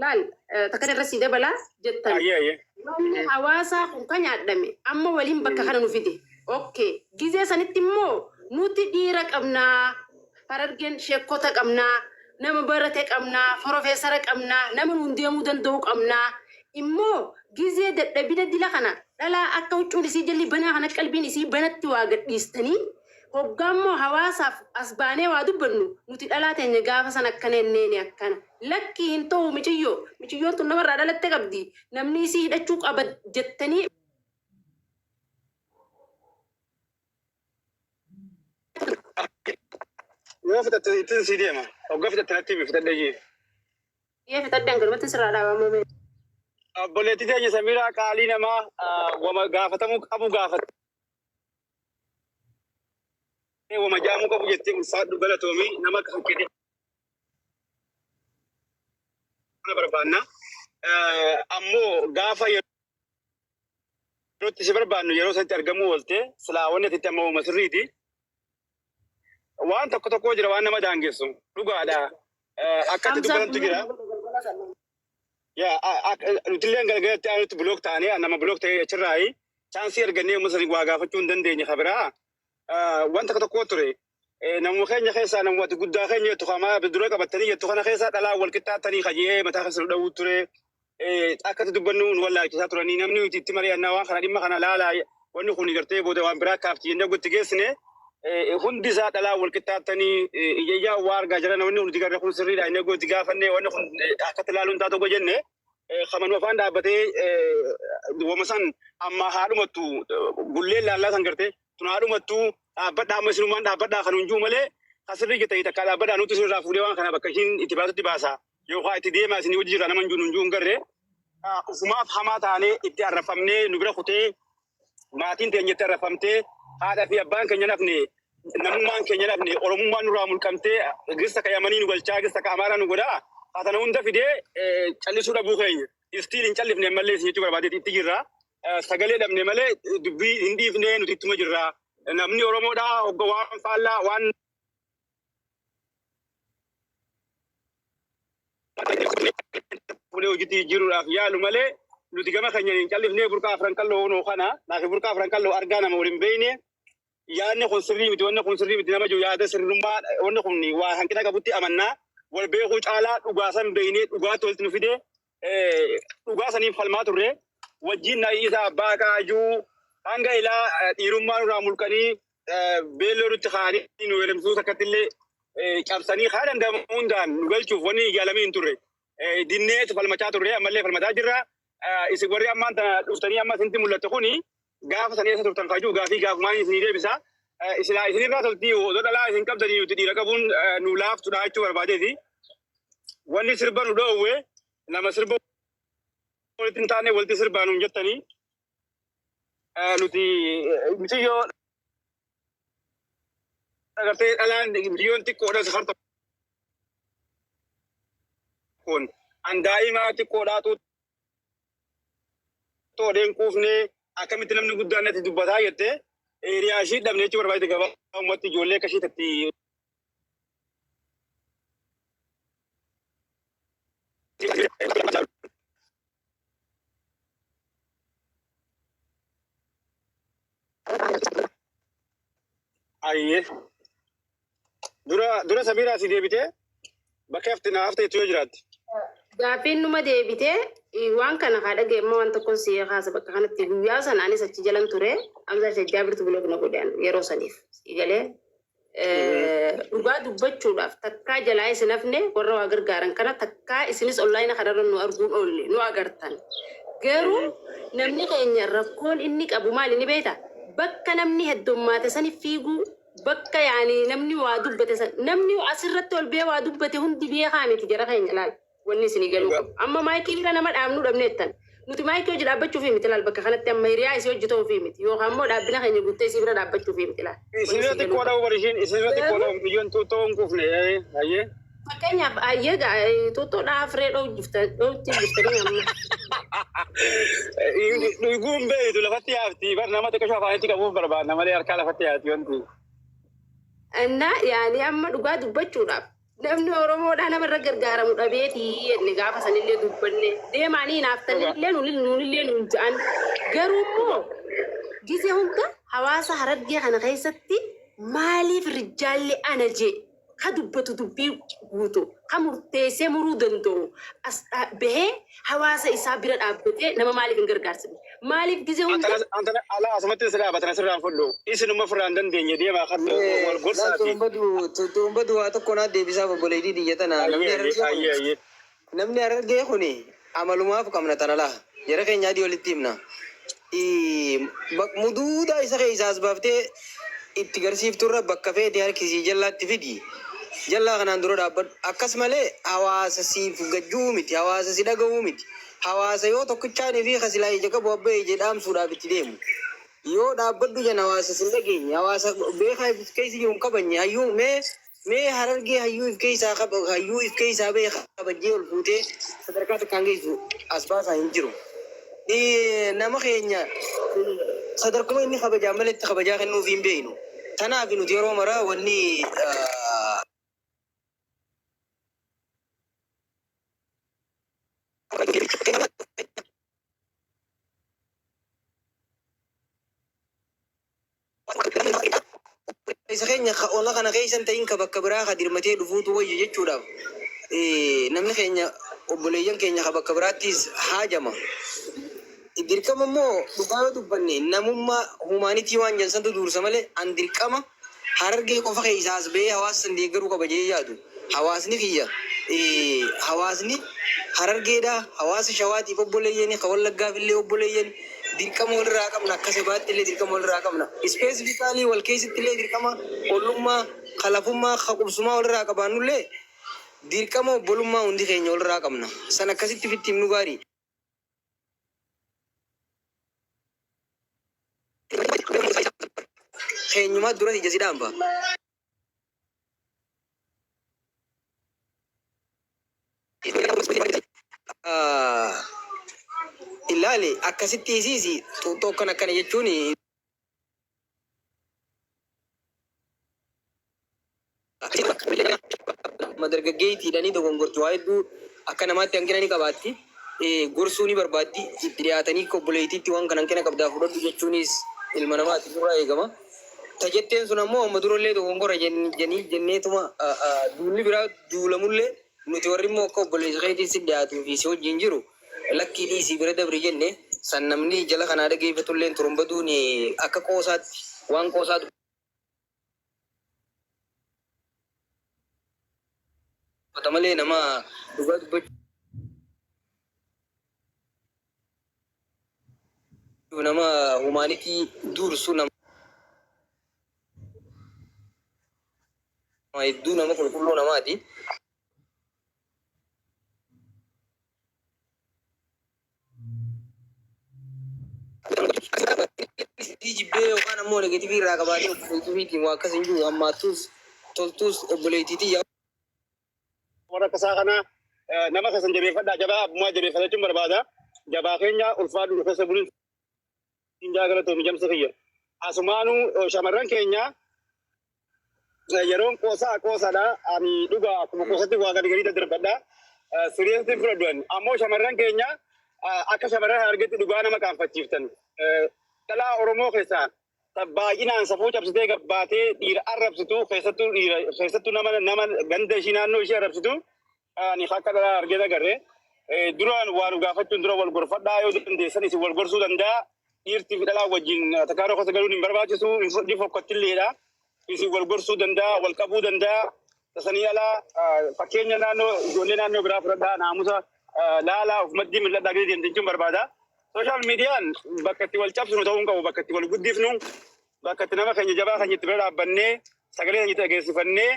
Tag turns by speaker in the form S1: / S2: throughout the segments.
S1: Laal takkan irra sii dabalaa jettan.
S2: Ayyee ayyee.
S1: Wanni hawaasaa kun ka nyaadhame amma waliin bakka kana nu fide. Okay. Gizee sanitti immoo nuti dhiira qabnaa, Harargeen sheekkota qabnaa, nama barate qabnaa, forofeesara qabnaa, nama nuun deemuu danda'u qabnaa. Immoo gizee dadhabina dila kana dhalaa akka huccuun isii jalli banaa kana qalbiin isii banatti waa gadhiistanii hoggaa immoo hawaasaaf as baanee waa dubbannu nuti dhalaa teenya gaafa san akkana jenneeni akkana. Lakkii hin ta'u miciyyoo. Miciyyoon tun namarraa dhalatte qabdi. Namni isii hidhachuu qaba jettanii.
S2: Yoo fixatte ittiin sii deema. Hogga fixatte natti himi fixadhee jee.
S1: Yoo fixadhe hanganumatti sirraa dhaabama mee.
S2: Obboleettii teenya Samiiraa qaalii namaa wama gaafatamuu qabu gaafatte. Wama jaamuu qabu jettee ulfaadhu galatoomi nama akka keetii kana barbaanna. Ammoo gaafa yerootti si barbaannu yeroo sanitti argamuu oolte silaa wanni ati itti amma uuma sirriiti. Waan tokko tokko jira waan nama daangessu dhugaadha. Akka itti
S1: Hamzaa
S2: dubbatantu jira. Yaa nutillee galgalatti aanutti block taanee nama block ta'ee achirraayi chaansii argannee uummata sanii waa gaafachuu hin dandeenye kabiraa wanta tokko tokko ture. Namuma keenya keessaa namuma ati guddaa keenya jettu kamaa dura qabattanii jettu kana keessaa dhalaa wal qixxaattanii kajee mataa keessa nu dhawuu ture. Akka itti dubbannu nu wallaalchisaa turanii namni nuti itti mari'annaa waan kana dhimma kana laalaa wanni kun gartee booda waan biraa kaafti jennee gotti geessine hundi isaa dhalaa wal qixxaattanii ija ijaan waa argaa jiran wanni nuti garre kun sirriidha jennee gotti gaafanne wanni kun akkatti laaluun taatu go jenne kamanuu afaan dhaabbatee wama san amma haadhumattu bulleen laallaa san gartee tun haadhumattu dhaabbadhaa amma isinumaan dhaabbadhaa kan hunjuu malee kasirrii jettanii takkaa dhaabbadhaa nuti isinirraa fuudhee waan kana bakka ishiin itti baasutti baasa yookaan itti deemaa isinii wajji jirra nama hunjuu hin garre ufumaaf hamaa taanee itti arrafamnee nu bira kutee maatiin teenya itti arrafamtee haadha fi abbaan keenya nafne namummaan keenya nafne oromummaan nurraa mulqamtee girsa ka yamanii nu galchaa girsa ka amaaraa nu godhaa haa tana hunda fidee callisuu dhabuu keenya istiin hin callifne ammallee isin jechuu barbaadeeti itti jirra sagalee dhabne malee dubbii hin dhiifne nuti ittuma jirra namni oromoodhaa hogga waan faallaa waan fuudhee hojiitti jijjiiruudhaaf yaalu malee nuti gama keenyaan hin callifnee burqaa afran qalloo hunoo kana naafi burqaa afran qalloo argaa nama waliin beekne yaadni kun sirrii miti wanni kun sirrii miti nama jiru yaada sirrummaa wanni kun waa hanqina qabutti amannaa wal beekuu caalaa dhugaa san beeknee dhugaatti walitti nu fidee dhugaa saniin falmaa turre wajjin na isa abbaa kaajuu hanga ilaa dhiirummaa nurraa mulqanii beelloo nutti kaa'anii nu heerumsuu takkatti illee cabsanii kaa danda'amu hundaan nu galchuuf wanni yaalamii hin turre. Dinneetu falmachaa turre ammallee falmataa jirra. Isin warri ammaan tana dhuftanii amma isinitti mul'atte kuni gaafa san eessa turtan kaajuu gaafii gaafumaan isinii deebisa. Isilaa isinirraa toltii odoo dhalaa isin qabdanii nuti dhiira qabuun nu laaftudha jechuu barbaadeeti. Wanni sirba nu dhoowwe nama sirba walitti hin taane walitti sirbaa nuun jettanii nuti miciyyoo agartee dhalaan miciyyoon xiqqoodha safar tokkoon an daa'imaa xiqqoodhaa xuuxxoodheen quufnee akkamitti namni guddaan natti dubbataa jette hiriyaa ishii dhabne jechuu barbaadde gabaabumatti ijoollee akka ishii tatti Ayyee. Dura dura Samiiraa si deebitee bakka hafte naa hafte jettu yoo jiraatte.
S1: Gaaffiin numa deebitee waan kana haa dhaga'e amma waan tokkon si kaasa bakka kanatti guyyaa sana anis achi jalan ture Hamzaa Shajjaabirtu bilook na godhe yeroo saniif si galee Dhugaa dubbachuudhaaf takkaa jalaa isin hafne warra waa gargaaran kana takkaa isinis online kanarra nu arguun oolle nu agartan. Garuu namni keenya rakkoon inni qabu maali ni beekta? Bakka namni heddummaate sani fiiguu bakka yaani namni waa dubbate san namni asirratti ol bee waa dubbate hundi beekaa miti jara keenya laal. Wanni isinii galuu
S2: Dhugaa.
S1: qabu. Amma maayikii bira nama dhaabnu dhabneettan. Nuti maayikii hojii dhaabbachuufi miti laal bakka kanatti amma hiriyaa isii hojii ta'uufi miti. Yookaan immoo dhaabbina keenya guuttee isii bira dhaabbachuufi miti laal. Wanni
S2: Isinirra
S1: isinii galuu
S2: xiqqoodha
S1: qabu.
S2: bar ishiin isinirra xiqqoodha
S1: Garuu
S2: biyyoon xuuxxoo hin kuufne ayyee.
S1: fakkeenyaaf ayyee xuuxxoo dhaafree dhoowu jirtan dhootti jirtanii amma.
S2: Dhuguun beeytu lafatti yaafti bar nama xiqqasho afaanitti qabuuf barbaadna malee harkaa lafatti yaati wanti.
S1: Innaa yaani amma dhugaa dubbachuudhaaf Namni Oromoodhaa namarra gargaaramu dhabeetii jenne gaafa sanillee dubbanne deemaanii naaftanillee nuunillee nuun ja'an. Garuu immoo gizee hunda hawaasa Harargee kana keessatti maaliif rijjaalli ana jee ka dubbatu dubbii guutu ka murteessee muruu danda'u as bahee hawaasa isaa bira dhaabbatee nama maaliif hin gargaarsifne? Maaliif gizee hunda
S2: Antana alaa asumatti si dhaabatan asirraan fudhu. Isinuma ofirraa hin dandeenye deemaa kan wal gorsaati.
S3: Turumbadu waa tokko naa deebisaaf obboleettii tiyya tana. Namni
S2: Ayyee
S3: Harargee
S2: ayyee
S3: kun
S2: ayyee.
S3: namni Harargee kun amalumaaf qabna tana laa. Jara keenya adii walitti himna. Muduudaa isa keessaa as baaftee itti garsiifturra bakka feete harkisii jallaatti fidi. Jallaa kanaan dura dhaabbadhu. Akkas malee hawaasa siif gajjuu miti. Hawaasa si dhaga'uu miti. Hawaasa yoo tokkichaanii fi kasilaa ija qabu abbaa ija dhaamsuudhaaf itti deemu. Yoo dhaabbadhu jan hawaasa sin dhageenye. Hawaasa beekaa if keessa jiru hin kabajne. Hayyuu mee Harargee hayyuu if keessaa qaba hayyuu if keessaa bee kabajjee ol fuutee sadarkaa takkaan geessu as baasaa hin jiru. Nama keenya sadarkuma inni kabajaa maletti kabajaa kennuuf hin beeknu. Tanaaf nuti yeroo maraa wanni isa keenya ka ona kana keessa hin ta'in ka bakka biraa ka dirmatee dhufuutu wayya jechuudhaaf namni keenya obboleeyyan keenya ka bakka biraattis haajama. Dirqama immoo dhugaa yoo dubbanne namummaa humanity waan jedhan santu dursa malee an dirqama Harargee qofa keessaa as bahee hawaasa san deeggaruu qaba jedhee yaadu. Hawaasni kiyya hawaasni Harargeedha hawaasa Shawaatiif obboleeyyani ka Wallaggaaf illee obboleeyyani dirqama walirraa qabna akka sabaatti illee dirqama walirraa qabna. Specifically wal keessatti illee dirqama ollummaa ka lafummaa ka qubsumaa walirraa qabaannullee dirqama obbolummaa hundi keenya walirraa qabna. San akkasitti fitti himnu gaarii. Keenyumaa dura ija si dhaamba. Ilaali akkasitti isiisi xuuxxoo akkana akkana jechuun Dargaggeettiidhanii dogongorti waa hedduu akka namaatti hanqina ni qabaatti. Gorsuu ni barbaaddi. Itti dhiyaatanii akka obboleettiitti waan kana hanqina qabdaa fudhadhu jechuunis ilma namaati nurraa eegama. Ta jetteen sun ammoo amma durallee dogongora jennii jenneetuma duulli biraa duulamullee nuti warri immoo akka obboleessa keetii si dhiyaatuu fi si wajjin jiru lakkii dhiisii bira dabri jenne san namni jala kanaa dhageeffatulleen turumbaduun akka qoosaatti waan qoosaa dubbata malee nama dhugaa dubbachuuf nama humanity dursu nama hedduu nama qulqulluu namaati. Jibbee yookaan ammoo negative irraa qabaatee obboleettiitiin waa akkas hin jiru hammaattus toltuus obboleettiitii yaa.
S2: Warra akkasaa kana nama keessan jabeeffadhaa jabaa abbummaa jabeeffatachuun barbaada. Jabaa keenya ulfaadhu nu keessa bulin jaa galatoomi jamsa kiyya. Asumaanuu shamarran keenya yeroon qoosaa qoosaadha. Ani dhugaa akkuma qoosatti waa gadi gadi daddarbadha. Siriyeestiin fudhadhu ani. Ammoo shamarran keenya akka shamarran Harargeetti dhugaa nama qaanfachiiftan. Dhalaa Oromoo keessaa baay'inaan safuu cabsitee gabbaatee dhiira arrabsitu keessattuu dhiira keessattuu nama nama ganda ishii naannoo ishii arrabsitu ani akka dhalaa Harargee agarre. Duraan waa nu gaafachuun dura wal gorfadhaa yoo dandeessan isin wal gorsuu danda'a. Dhiirtii fi dhalaa wajjin takaaroo keessa galuun hin barbaachisu ni fokkatilleedha. Isin wal gorsuu danda'a, wal qabuu danda'a. Tasanii alaa fakkeenya naannoo ijoollee naannoo biraa fudhadhaa naamusa laalaa of maddii mil'adhaa gadi deemte jechuun barbaada. Social miidiyaan bakka itti wal cabsinu ta'uu hin qabu, bakka itti wal guddifnu, bakka itti nama keenya jabaa keenya itti bira dhaabbannee sagalee keenya itti dhageessifannee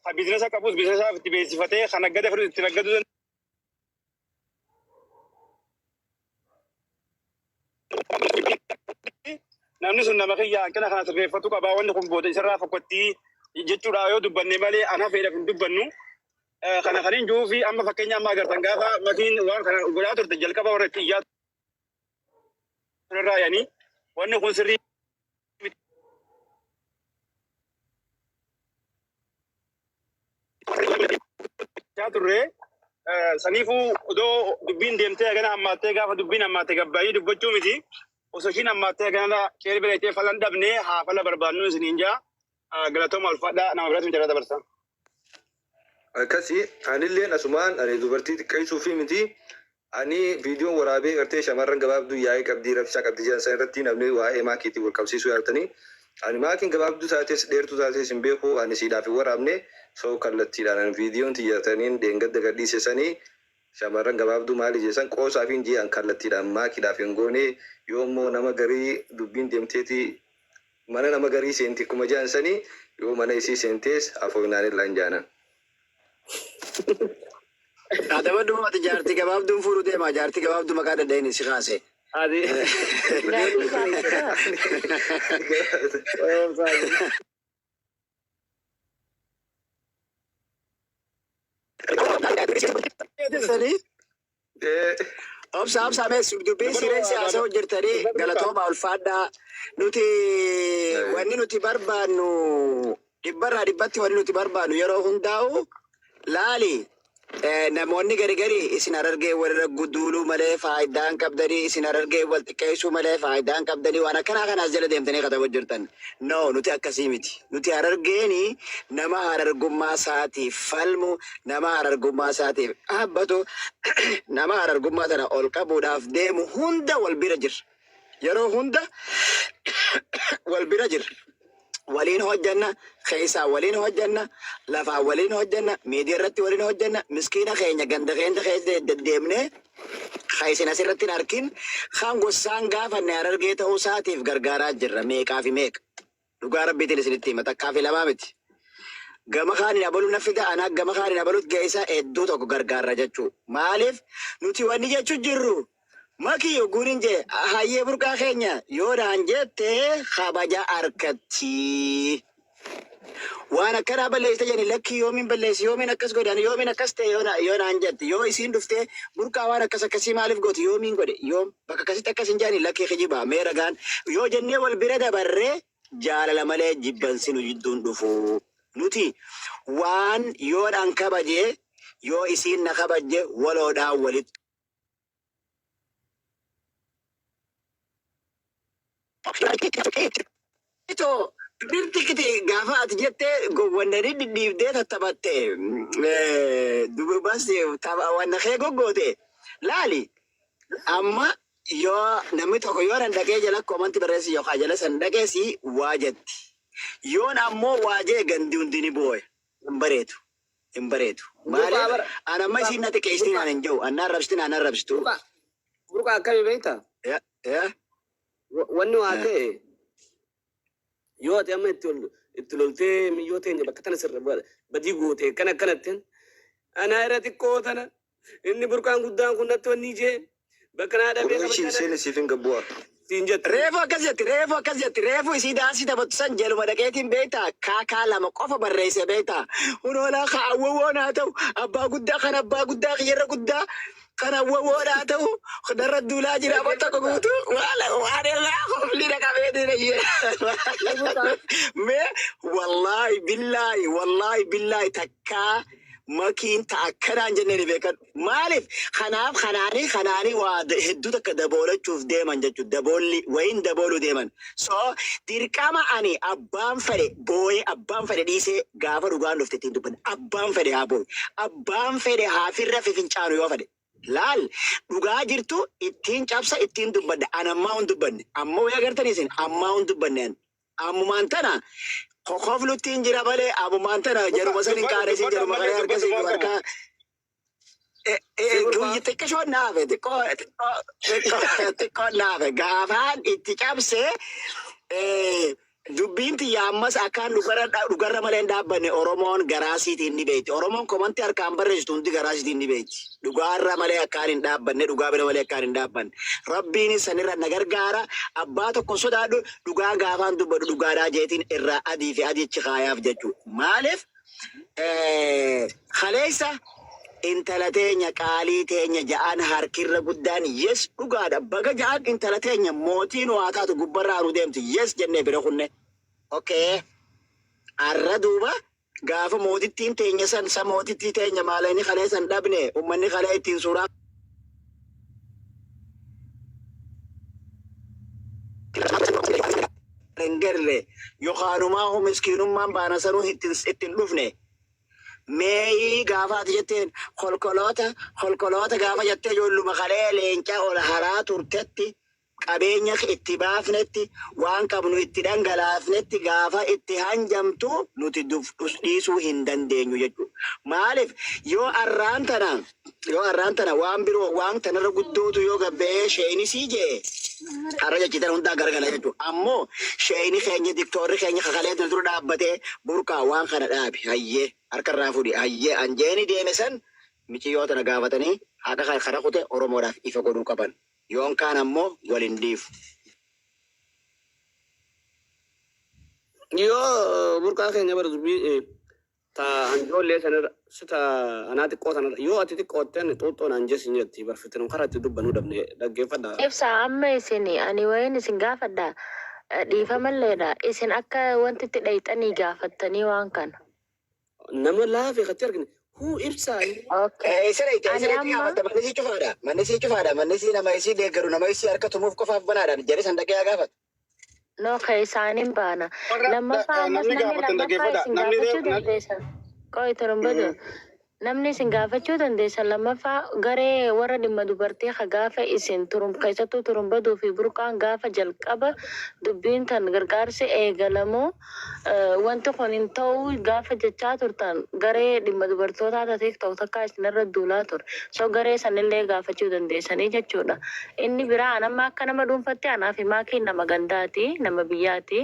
S2: kan business qabus business itti beeksifatee kan naggada fedhus itti naggaduu namni sun nama kiyya hanqina kana sirreeffatu qabaa wanni kun booda isarraa fokkottii jechuudha yoo dubbanne malee ana fedhaaf hin dubbannu. Kana kan hin jiruu fi amma fakkeenya amma agartan gaafa makiin waan kana godhaa turte jalqaba warra itti iyyaa turerraa yaanii wanni kun sirrii jechaa turre. Saniifuu odoo dubbiin deemtee hagana hammaattee gaafa dubbiin hammaatte gabbaayii dubbachuu miti. Osoo ishiin hammaattee hagana qeerri bira itee falan dhabnee haa fala barbaadnu isiniin jaa. Galatooma ulfaadhaa nama biraatu carraa dabarsa.
S4: Akkasi anilleen asumaan ani dubartii xiqqeessuufi miti ani viidiyoon waraabee gartee shamarran gabaabduu yaa'ii qabdii rabshaa qabdi jedhan san irratti namni waa'ee maakiitiin wal qabsiisuu yaaltanii ani maakiin gabaabduu taates dheertuu taates hin beeku ani siidhaaf hin waraabne so kallattiidhaan ani viidiyoon tiyyataniin dheengadda gadhiise sanii shamarran gabaabduu maali jedhan qoosaafiin jee an kallattiidhaan maakiidhaaf hin goone yoo immoo nama garii dubbiin deemteeti mana nama garii seenti akkuma jedhan sanii yoo mana isii seentees afooynaan illaan jaanan.
S5: Adabadhu ati jaartii gabaabduun fuudhu deema jaartii gabaabduu maqaa dadha'in si kaase.
S6: Ati.
S1: Jaartii gabaabduu.
S5: Sanii obsa obsa mee dubbiin sireen siyaasa hojjettanii galatooma ulfaadhaa nuti wanni nuti barbaannu dhibbarraa dhibbatti wanni nuti barbaannu yeroo hundaa'u laali namoonni gari gari isin Harargee walirra guduuluu malee faayidaan qabdanii isin Harargee wal xiqqeessuu malee faayidaan qabdanii waan akkanaa kanaas jala deemtanii katabaa jirtan. No, nuti akkasii miti. Nuti Harargeeni nama harargummaa isaatiif falmu, nama harargummaa isaatiif dhaabbatu, nama harargummaa sana ol qabuudhaaf deemu hunda wal bira jirra. Yeroo hunda wal bira jirra. Waliin hojjanna, keessaa waliin hojjanna, lafaa waliin hojjanna, miidiyaa irratti waliin hojjanna, miskiina keenya ganda keenya keessa deddeemnee kan isin asirratti hin arkin kan gosaan gaafanne Harargee ta'uu isaatiif gargaaraa jirra meeqaa fi meeqa. Dhugaa rabbiitiin isinitti hima takkaa fi lamaa miti. Gama kaaniin abaluu na fida anaa gama kaaniin abaluut geessa hedduu tokko gargaarra jechuu. Maaliif nuti wanni jechuu jirru makii ogguun hin jee hayyee burqaa keenya yoo naan jette kabaja harkatti. Waan akkanaa balleessite jedhani lakkii yoomiin balleessi yoomiin akkas godhe ani yoomiin akkas ta'e yoo naan jette yoo isiin dhuftee burqaa waan akkas akkasii maaliif goote yoomiin godhe yoom bakka akkasitti akkas hin jedhani lakkii kijibaa mee ragaan yoo jennee wal bira dabarree jaalala malee jibbansi nu jidduun dhufu. Nuti waan yoon an kabaje yoo isiin na kabajje waloodhaan walitti. Itoo birtikiti gaafa ati jettee gowwannanii dhidhiibdee tattaphatte dubas wanna kee goggoote laali amma yoo namni tokko yoo nan dhaqee jala koomanti barreessi yookaan jala san dhaqeessi waa jetti. Yoon ammoo waa jee gandi hundi ni booya. Hin bareedu. Hin bareedu.
S6: Burqaa
S5: Maaliif
S6: bara.
S5: an amma isiin na xiqqeessitiin aan hin jiru. Annaan rabsitiin aan arrabsitu.
S6: Burqaa. Burqaa akkamii beektaa?
S5: Yeah, yeah.
S6: Wanni waa ta'e yoo ati amma itti ol itti loltee miyyoo teenya bakka tana sirra badii goote akkana akkanatti anaa irra xiqqoo tana inni burqaan guddaan kun natti wanni jee bakka naa dhabee
S4: Qurayshii
S6: kabajaa
S4: seeni siif hin gabbu'a.
S6: siin jette.
S5: Reefu akkas jetti, reefu akkas jetti, reefu isii daansii taphattu san jaluma dhaqeetiin beektaa kaakaa lama qofa barreesse beektaa. Hunoolaa ka awwawoon haa ta'u, abbaa guddaa kan abbaa guddaa kiyyarra guddaa kan awwawoon haa ta'u, narra duulaa jira amma tokko guutuu waan waan irraa kofli dhaqabee dina jira. Mee wallaahi billaahi wallaahi billaahi takkaa makiin ta akkanaan jennee ni beekan. Maaliif kanaaf kanaanii kanaanii waa hedduu takka daboolachuuf deeman jechuudha. Daboolli wayiin dabooluu deeman. So dirqama ani abbaan fedhe booyee abbaan fedhe dhiisee gaafa dhugaan dhufte ittiin dubbanne. Abbaan fedhe haa booyu. Abbaan fedhe haa firra fifincaanu yoo fedhe. Laal dhugaa jirtu ittiin cabsa ittiin dubbadha. An ammaa hin dubbanne. Amma wayii agartanii isin ammaa hin dubbanne ani. Ammumaan tana kokofluttiin jira malee ammumaan tana jaruma san hin qaanesin jaruma kana harkasii harkaa guyyi xiqqishoon naafe xiqqoo xiqqoo xiqqoon naafe gaafaan itti cabse dubbiin tiyya ammas akkaan dhugarra dhugarra malee hin dhaabbanne Oromoon garaasiitiin ni beekti. Oromoon komantii harkaan barreessitu hundi garaasiitiin ni beekti. Dhugaarra malee akkaan hin dhaabbanne dhugaa bira malee akkaan hin dhaabbanne. Rabbiinis sanirra na gargaara. Abbaa tokko hin sodaadhu dhugaa gaafaan dubbadhu dhugaadhaa jeetiin irraa adii fi adiichi kaayaaf jechuudha. Maaliif kaleessa intala teenya qaalii teenya ja'an harkirra guddaan yes dhugaadha baga ja'an intala teenya mootii nu haa taatu gubbarraa nu deemtu yes jennee bira kunne. Okay. Arra duuba Gaafa mootittiin teenya san sa mootittii teenya maalayni kalee san dhabne ummanni kalee ittiin suuraa hin garre yookaanumaa hoo miskiinummaan baana sanuu ittiin dhufne. Meeyii gaafa ati jetteen kolkoloota kolkoloota gaafa jettee ijoolluma kalee leencaa ol haraa turtetti qabeenya itti baafnetti waan qabnu itti dhangalaafnetti gaafa itti hanjamtu nuti dhiisuu hin dandeenyu jechuudha. Maaliif yoo arraan tana waan biroo waan tanarra guddootu yoo gabbee sheenisii jee har'a jechitan hundaa garagala jechuudha. Ammoo sheeyini keenya, diktoorri keenya kakalee dura dhaabbatee burqaa waan kana dhaabi, hayyee harkarraa fudhi, hayyee anjeeni deeme san miciyyoo tana gaafatanii haqa kana kute Oromoodhaaf ifa godhuu qaban. Yoon kaan ammoo waliin dhiifu.
S6: Yoo burqaa keenya bara dubbii ta hanjoollee sanirra si ta anaa xiqqoo sanarra yoo ati xiqqootteen xuuxxoon hanjees hin jetti barfitinu karaa itti dubbanuu dhabne dhaggeeffadha.
S7: Ibsa amma isin ani wayin isin gaafadha, dhiifamalleedha, isin akka wanti itti dhayxanii gaafattanii waan kana.
S6: Nama laafee katti argine huu ibsaa.
S7: Okay.
S5: Isa dhayite isa
S7: Ani
S5: dhayite
S7: amma
S5: gaafatta. Manni sii cufaadha. Manni sii cufaadha. Manni sii nama isii deeggaru, nama isii harka tumuuf qofaaf banaadha. Jedhee san dhaqee haa gaafatu.
S7: No, ka isaaniin baana.
S2: Warra
S7: Lammaffaa ammas
S2: namni
S7: namni
S2: gaafatan
S7: lammaffaa
S2: dhaggeeffadha.
S7: isin
S2: Namni
S7: gaafachuu dandeessan. Qo'i turumbadu. Namni isin gaafachuu dandeessan lammaffaa garee warra dhimma dubartii ka gaafa isin turum keessattuu turumbaduu fi burqaan gaafa jalqaba dubbiin tan gargaarsi eegalamuu wanti kun hin ta'uu gaafa jechaa turtan garee dhimma dubartootaa tateef ta'u takkaa isinirra duulaa ture. So garee sanillee gaafachuu dandeessanii jechuudha. Inni biraa an amma akka nama dhuunfatti anaa fi maakiin nama gandaati, nama biyyaati.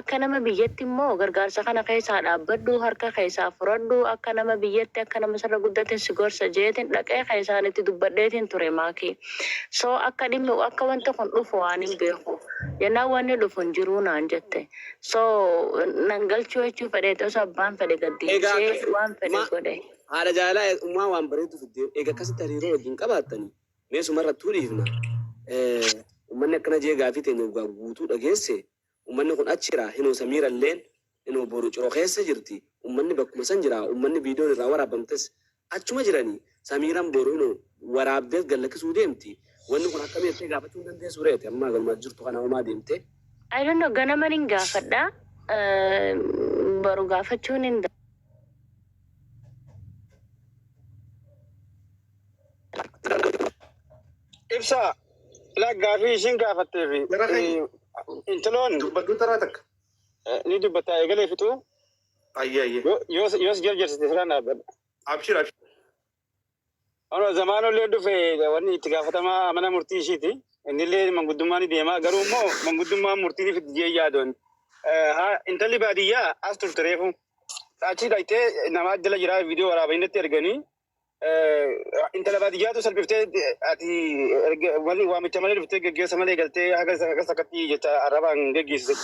S7: Akka nama biyyatti immoo gargaarsa kana keessaa dhaabbadhu, harka keessaa fudhadhu, akka nama biyyatti akka nama sirra guddatin si gorsa jeetin dhaqee keessaan itti dubbadheetiin ture maakii. So akka dhimmi akka wanti kun dhufu waan hin beeku. Jennaan wanni dhufu hin jiruu naan jette. So nan galchuu jechuu fedheeti osoo abbaan fedhe gad
S6: Egaa
S7: deebisee
S6: akkasi
S7: waan fedhe
S6: ma
S7: godhe.
S6: Haadha jaalalaa ummaa waan bareedu fidde. Egaa akkasitti hariiroo wajjin qabaattanii meesumarrattuu dhiifna. Uummanni akkana jee gaafii teenya dhugaa guutuu dhageesse. Uummanni kun achira hinoo samiiralleen hinoo boru ciroo keessa jirti. Uummanni bakkuma san jira. Uummanni viidiyoon irraa waraabamtes achuma jiranii. Samiiran boru hinoo waraabdees gallakkisuu deemti. Wanni kun akkamii jettee gaafachuu hin dandeessu reete amma galmaa jirtu kana homaa deemte.
S7: I don't know, ganama nin gaafadha. Baru gaafachuun hin
S2: Ibsa laa gaafii ishiin gaafattee fi
S4: Gara keenya
S2: intaloon
S4: dubbadhu taraa takka.
S2: Ni dubbatta eegalee fixuu.
S4: Ayyee ayyee.
S2: Yoos jarjarsite siraan dhaabbadha.
S4: Abshir, abshir.
S2: Ono zamaanollee dhufe wanni itti gaafatamaa mana murtii ishiiti. Innillee manguddummaa ni deema. Garuu immoo manguddummaan murtii ni fiddi jee yaadoon. Intalli baadiyyaa as turte reefu. Achi dhaqxee namaa jala jiraa viidiyoo waraabanii erganii intala baadiyyaatu salphiftee ati wanni waamicha malee dhuftee geggeessa malee galtee haga hagas akkatti jecha arrabaan geggeessite.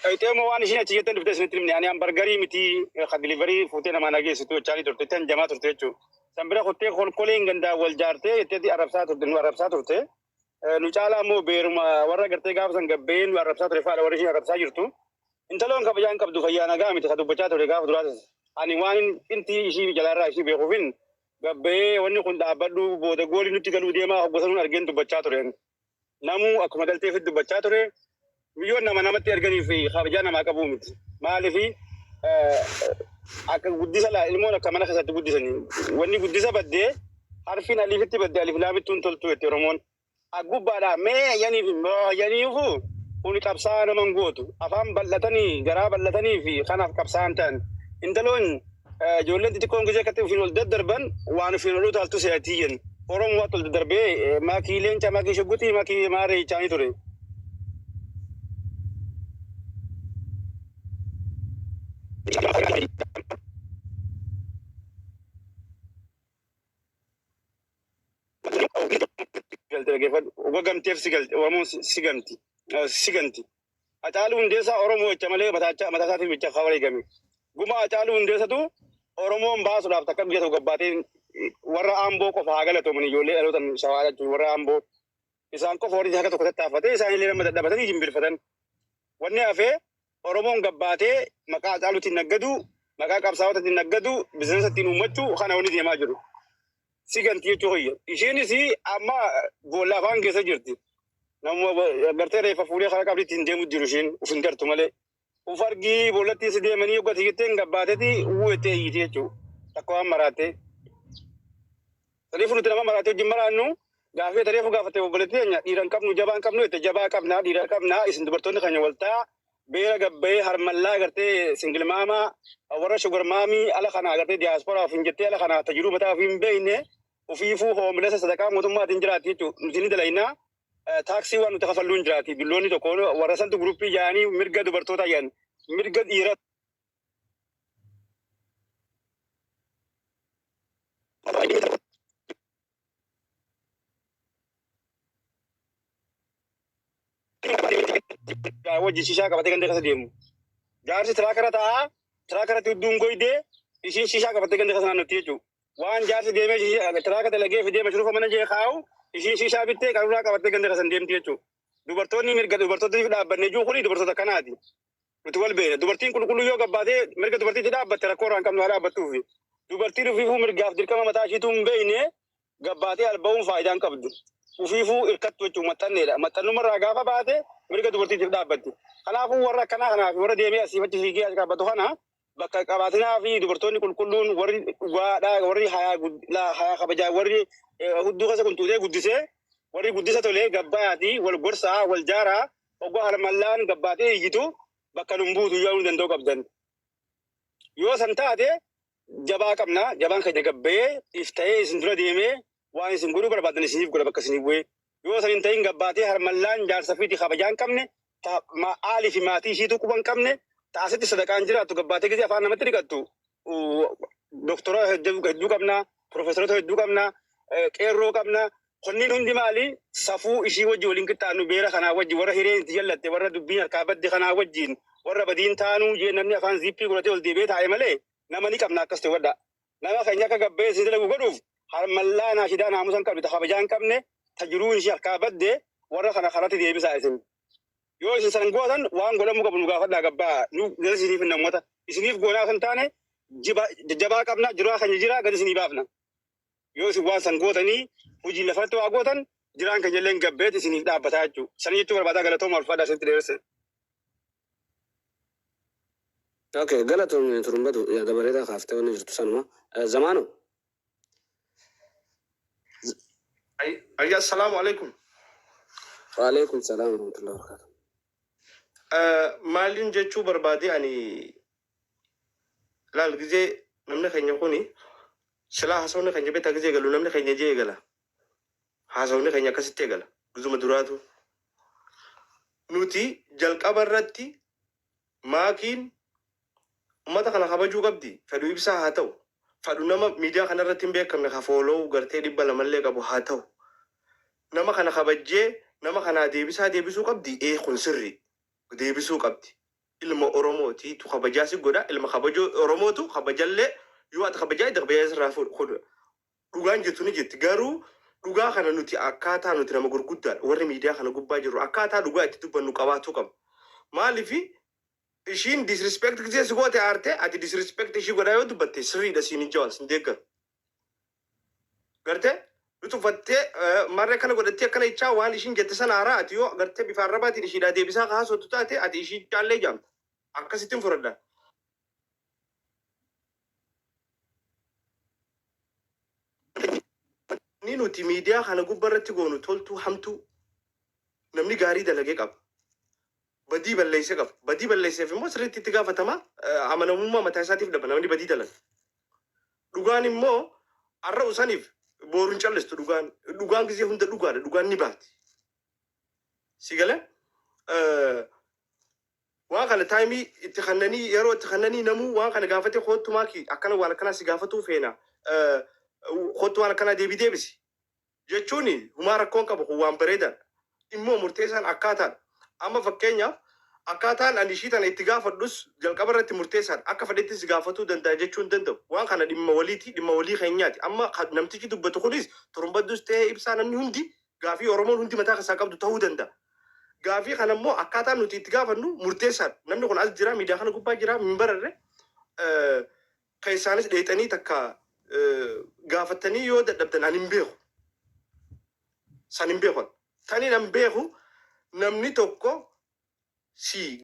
S2: Dhaqxee immoo waan ishiin achi jettee dhuftee isinitti himne ani hamburgerii miti ka delivery fuutee namaa nageessitu jechaanii turte tan jamaa turte jechuudha. San bira kottee kolkoleen gandaa wal jaartee jetteetti arrabsaa turte, nu arrabsaa turte. Nu caalaa immoo beeruma warra gartee gaafa san gabbee nu arrabsaa ture faadha warri ishiin arrabsaa jirtu. Intaloon kabajaan qabdu fayyaa nagaa miti ka dubbachaa ture gaafa duraatis. Ani waan inti ishii jalaarraa ishii beekuufin gabbee wanni kun dhaabbadhu booda goolii nutti galuu deemaa hoggosanuun argeen dubbachaa ture. Namuu akkuma galteefi dubbachaa ture. Biyyoon nama namatti erganii fi kabajaa namaa qabuu miti. Maaliifi akka guddisa laa ilmoon akka mana keessatti guddisanii wanni guddisa baddee harfiin aliifitti baddee aliif laamittuun toltu jetti Oromoon. Gubbaadhaa mee yaniif yaniifu kun qabsaa naman gootu afaan bal'atanii garaa bal'atanii fi kanaaf qabsaa'an ta'an intaloon ijoolleen xixiqqoon gisee akkatti ofiin ol daddarban waan ofiin ol utaaltu se'atii jennu. Oromoo waan ol daddarbee maakii leenca, maakii shugguxii, maakii maaree jechaanii ture. Galte dhaggeeffadhu. Uga gamteef si galte, Oromoon si gamti, si ganti. Hacaaluu Hundeessaa Oromoo jecha malee mataa mataa isaatiif jecha kan wareegame. Guma Hacaaluu Hundeessatu Oromoon baasuudhaaf takka biyya tokko gabbaatee warra Amboo qofa haa galatooman, ijoollee dhalootan shawaa jechuun warra Amboo. Isaan qofa warri harka tokko tattaaffatee isaanillee nama dadhabatanii jimbilfatan. Wanni hafee Oromoon gabbaatee maqaa Hacaaluutiin naggadu, maqaa qabsaa'otaatiin naggadu, bizinesa ittiin uummachuu kana wanni deemaa jiru. Si ganti jechuu kiyya. Isheenis amma boolla afaan keessa jirti. Namuma gartee reeffa fuudhee karaa qabriitti hin deemu jiru isheen uf hin gartu malee. Uf argii boollattiin si deemanii yoggati jetteen gabbaateeti wuu jettee iyyiti jechuudha. Takka waan maraattee. Saniifuu nuti nama maraatee wajjin maraannu gaafii ati reefu gaafatte obboleettii teenya dhiira hin qabnu jabaa hin qabnu jette jabaa qabna dhiira qabna isin dubartoonni keenya waltaa beera gabbayee harmallaa gartee singil maamaa warra shugar maamii ala kanaa gartee diyaasporaa ofiin jettee ala kanaa tajiruu mataa ofii hin beekne ofiifuu hoomilesa sadaqaa mootummaatiin jiraatti jechuudha nuti ni dalaynaa taaksii waan nuti kafalluu hin jiraati dulloonni tokko warra santu guruppii jaanii mirga dubartootaa jedhan mirga dhiira wajjin shishaa qabatee ganda keessa deemu. Jaarsi tiraakara taa'aa tiraakarratti hudduun goydee ishiin shishaa qabattee ganda keessa naannotti jechuudha. Waan jaarsi deemee tiraaka dalagee fidee mashruufa mana jee kaa'u ishiin shishaa bittee qaruuraa qabattee ganda keessa deemti jechuudha. Dubartoonni mirga dubartootaaf dhaabbannee jiru kuni dubartoota kanaati. Nuti wal beekna. Dubartiin qulqulluu yoo gabbaatee mirga dubartiitti dhaabbatte rakkoo irraa hin qabnu haa dhaabbattuufi. Dubartiin ofiifuu mirgaaf dirqama mataa ishiituu hin beekne gabbaatee alba'uun faayidaa hin qabdu. Ofiifuu hirkattu jechuun maxxanneedha. Maxxannumarraa gaafa baate mirga dubartiitiif dhaabbatti. Kanaafuu warra akkanaa kanaaf warra deemee asii achi fiigee as dhaabbatu kana bakka qabaatinaa fi dubartoonni qulqulluun warri dhugaadhaa warri hayaa hayaa kabajaa warri hudduu keessa qunxuutee guddisee warri guddisa tolee gabbaayaatii wal gorsaa wal jaaraa oggaa harmallaan gabbaatee iyyitu bakka nun buutu yaa'uu danda'u qabdan. Yoo san taate jabaa qabna jabaan keenya gabbayee if ta'ee isin dura deemee waan isin godhuu barbaadan isiniif godha bakka isiniif bu'ee. Yoo san hin ta'in gabbaatee harmallaan jaarsa fiiti kabajaa hin qabne ta aalii fi maatii ishiitu quba hin qabne ta asitti sadaqaan jiraattu gabbaatee gisee afaan namatti dhiqattu doktora hedduu qabna profesorota hedduu qabna qeerroo qabna kunniin hundi maali safuu ishii wajji waliin qixxaannu beera kanaa wajji warra hireen itti jallatte warra dubbiin harkaa badde kanaa wajjiin warra badiin taanuu jee namni afaan ziippii godhatee ol deebi'ee taa'e malee nama ni qabna akkas ta'e hubadhaa. Nama keenya akka gabbayee isin dalagu godhuuf harmallaa naashidaa naamusa hin qabne ta kabajaa hin qabne ta jiruun ishii harkaa badde warra kana karatti deebisaa isin. Yoo isin san gootan waan godhamuu qabu nu gaafadhaa gabbaa nu gadi isiniif hin ummata isiniif goonaa osoo hin taane jiba jajjabaa qabna jiraa keenya jiraa gadi isinii baafna. Yoo isin waan san gootanii hojii lafarratti waa gootan jiraan keenya illee gabbeet isiniif dhaabbataa jechuudha. Sanii jechuu barbaadaa galatooma ulfaadhaa isinitti dheeresse.
S6: Okay, galatoomii turumbatu yaada bareedaa kaaftee wanni jirtu sanuma. Zamaano.
S8: Ayya, assalaamu alaikum.
S6: Waalaikum salaam warahmatullahi wabarakatuh.
S8: Maalin jechuu barbaade ani laal gizee namni keenya kuni silaa haasawni keenya beektaa gizee galu namni keenya jee eegala. Haasawni keenya akkasitti eegala. Gizuma duraatu. Nuti jalqaba irratti maakiin ummata kana kabajuu qabdi. Fedhu ibsaa haa ta'u. Fedhu nama miidiyaa kana irratti hin beekamne ka follow gartee 200llee qabu haa ta'u. Nama kana kabajjee nama kanaa deebisaa deebisuu qabdi. Ee kun sirrii. Deebisuu qabdi. Ilma Oromooti tu kabajaa si godha. Ilma kabajoo Oromootu kabajallee yoo ati kabajaa itti kabajaa sirraa fuudha. Dhugaan jirtu ni jirti. Garuu dhugaa kana nuti akkaataa nuti nama gurguddaadha. Warri miidiyaa kana gubbaa jirru akkaataa dhugaa itti dubbannu qabaatuu qabna. Maaliif ishiin disrespect gisee si goote aarte ati disrespect ishii godhaa yoo dubbatte sirriidha siin hin jawaan sin deeggaru. Gartee nu tuffattee marree akkana godhattee akkana jechaa waan ishiin jette sana haaraa ati yoo gartee bifa arrabaatiin ishiidhaa deebisaa kaasootu taate ati ishii caallee jaamta. Akkasittiin fudhadha. Inni nuti miidiyaa kana gubbaa irratti goonu toltuu hamtuu namni gaarii dalagee qaba. Badii balleessee qaba. Badii balleesseef immoo sirriitti itti gaafatama. Amanamummaa mataa isaatiif dhaba namni badii dalaga. Dhugaan immoo har'a usaniif booru hin callistu dhugaan. Dhugaan gisee hunda dhugaadha. Dhugaan ni baati. Si galee? Waan kana time itti kannanii yeroo itti kannanii namuu waan kana gaafate koottu maakii akkana waan akkanaa si gaafatuu feena koottu waan akkanaa deebii deebisi jechuun humaa rakkoon qabu kun waan bareedaadha. Immoo murteessaan akkaataan amma fakkeenyaaf akkaataan ani ishii tana itti gaafadhus jalqaba irratti murteessaadha. Akka fedhetti si gaafatuu danda'a jechuu hin danda'u. Waan kana dhimma waliiti dhimma walii keenyaati. Amma namtichi dubbatu kunis turumbaddus ta'ee ibsaa namni hundi gaafii Oromoon hundi mataa keessaa qabdu ta'uu danda'a. Gaafii kana immoo akkaataan nuti itti gaafannu murteessaadha. Namni kun as jira, miidiyaa kana gubbaa jira, hin bararre. Keessaanis dheexanii takka gaafatanii yoo dadhabdan ani hin beeku. San hin beeku. Tani nan beeku namni tokko si